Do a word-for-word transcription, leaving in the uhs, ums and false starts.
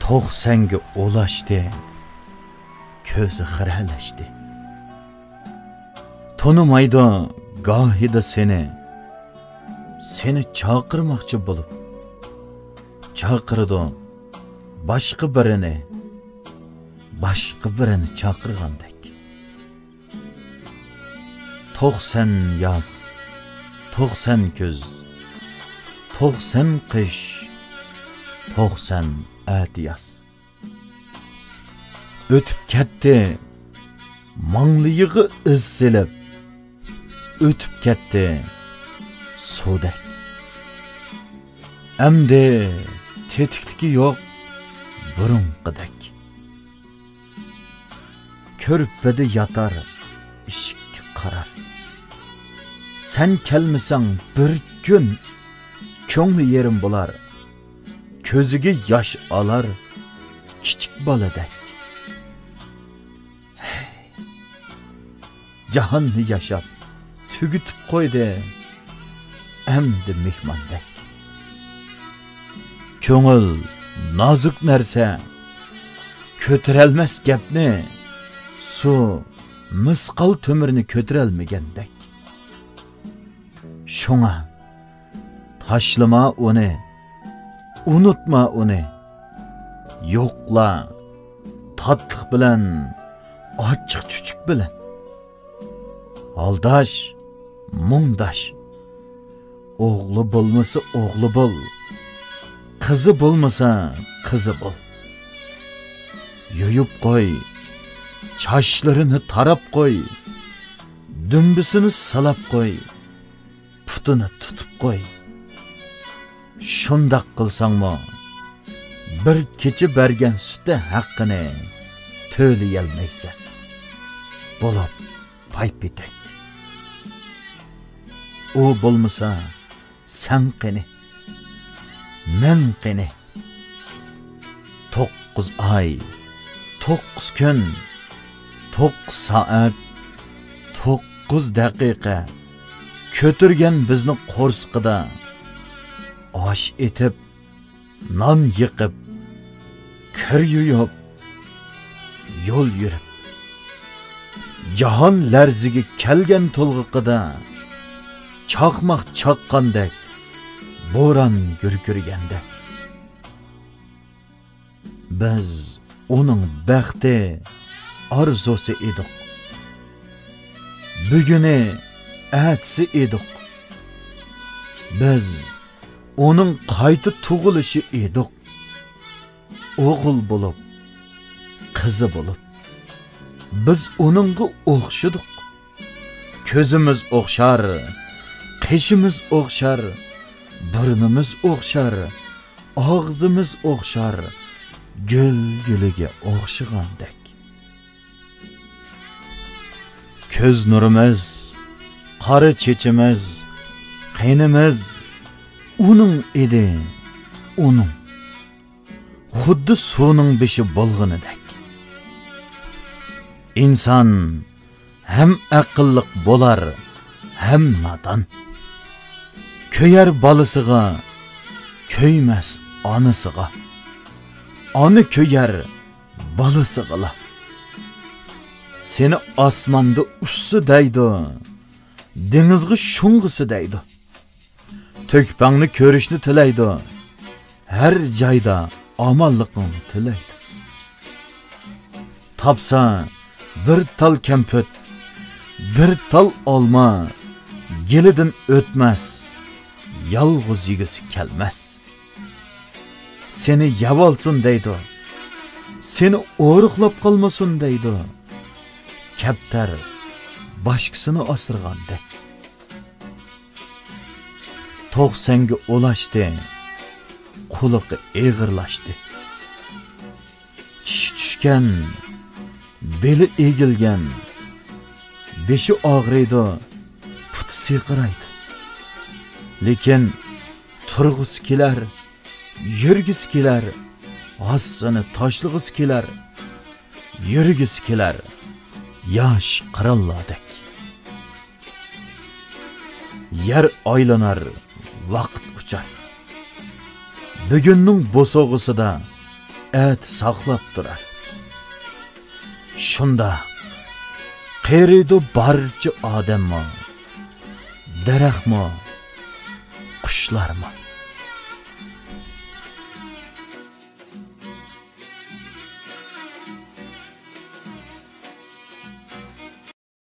توخ سەنگە ئولاشتى، كۆزى خىرەلەشتى. تونۇمايدۇ گاھىدا سېنى، سېنى چاقىرماقچى بولۇپ، چاقىرىدۇ باشقا بىرىنى، باشقا بىرىنى چاقىرغاندەك. توخ سەن ياز، توخ سەن كۈز، توخ سەن قىش، توخ سەن ئەتىياز. ئۆتۈپ كەتتى، ماڭلىيىغا ئىز سېلىپ، ئۆتۈپ كەتتى سۇدەك. ئەمدى تېتىكلىكى يوق بۇرۇنقىدەك. كۆرپىدە ياتار، ئىشىككە قارار. سەن كەلمىسەڭ بىر كۈن، كۆڭلى يېرىم بولار. كۆزىگە ياش ئالار، كىچىك بالىدەك. جاھاننى ياشاپ، تۈگىتىپ قويدى، ئەمدى مېھماندەك. كۆڭۈل نازۇك نەرسە، كۆتۈرەلمەس گەپنى، سۇ مىسقال تۆمۈرنى كۆتۈرەلمىگەندەك. شۇڭا تاشلىما ئۇنى، ئۇنتۇما ئۇنى. يوقلا تاتلىق بىلەن، ئاچچىق چۈچۈك بىلەن. ھالداش، مۇڭداش. ئوغلى بولمىسا ئوغلى بول، قىزى بولمىسا قىزى بول. يۇيۇپ قوي، چاچلىرىنى تاراپ قوي، دۈمبىسىنى سىلاپ قوي، پۇتىنى تۇتۇپ قوي. شۇنداق قىلساڭمۇ، بىر كېچە بەرگەن سۈتى ھەققىنى تۆلىيەلمەيسەن. بولۇپ پايپېتەك. ئۇ بولمىسا، سەن قېنى؟ مەن قېنى؟ توققۇز ئاي، توققۇز كۈن، توققۇز سائەت، توققۇز دەقىقە كۆتۈرگەن بىزنى قورسىقىدا. ئاش ئېتىپ، نان يېقىپ، كىر يۇيۇپ، يول يۈرۈپ، جاھان لەرزىگە كەلگەن تولغىقىدا، چاقماق چاققاندەك، بوران گۈركىرىگەندەك. بىز ئۇنىڭ بەختى، ئارزۇسى ئىدۇق. بۈگۈنى، ئەتىسى ئىدۇق. بىز ئۇنىڭ قايتا تۇغۇلۇشى ئىدۇق. ئوغۇل بولۇپ، قىزى بولۇپ، بىز ئۇنىڭغا ئوخشىدۇق. كۆزىمىز ئوخشار، قېشىمىز ئوخشار، بۇرنىمىز ئوخشار، ئاغزىمىز ئوخشار، گۈل گۈلىگە ئوخشىغاندەك. كۆز نۇرىمىز، قارا چېچىمىز، قېنىمىز ئۇنىڭ ئىدى، ئۇنىڭ. خۇددى سۇنىڭ بېشى بولغىنىدەك. ئىنسان ھەم ئەقىللىق بولار، ھەم نادان. كۆيەر بالىسىغا، كۆيمەس ئانىسىغا. ئانا كۆيەر بالىسىغىلا. سېنى ئاسماندا ئۇچسا دەيدۇ، دېڭىزغا شۇڭغۇسا دەيدۇ. تۆھپەڭنى كۆرۈشنى تىلەيدۇ، ھەر جايدا ئامانلىقىڭنى تىلەيدۇ. تاپسا بىر تال كەمپۈت، بىر تال ئالما، گېلىدىن ئۆتمەس، يالغۇز يېگۈسى كەلمەس. سېنى يەۋالسۇن دەيدۇ، سېنى ئورۇقلاپ قالمىسۇن دەيدۇ. كەپتەر باشقىسىنى ئاسرىغاندەك. توخ سەنگە ئۇلاشتى، قۇلىقى ئېغىرلاشتى. چىشى چۈشكەن، بېلى ئېگىلگەن، بېشى ئاغرىيدۇ، پۇتى سىرقىرايدۇ. لېكىن تۇرغۇسى كېلەر، يۈرگۈسى كېلەر، ھاسىسىنى تاشلىغۇسى كېلەر، يۈرگۈسى كېلەر ياش قىرانلاردەك. يەر ئايلىنار، ۋاقىت ئۇچار. بۈگۈننىڭ بوسۇغىسىدا ئەتە ساقلاپ تۇرار. شۇنداق قېرىيدۇ بارچە ئادەممۇ، دەرەخمۇ، قۇشلارمۇ.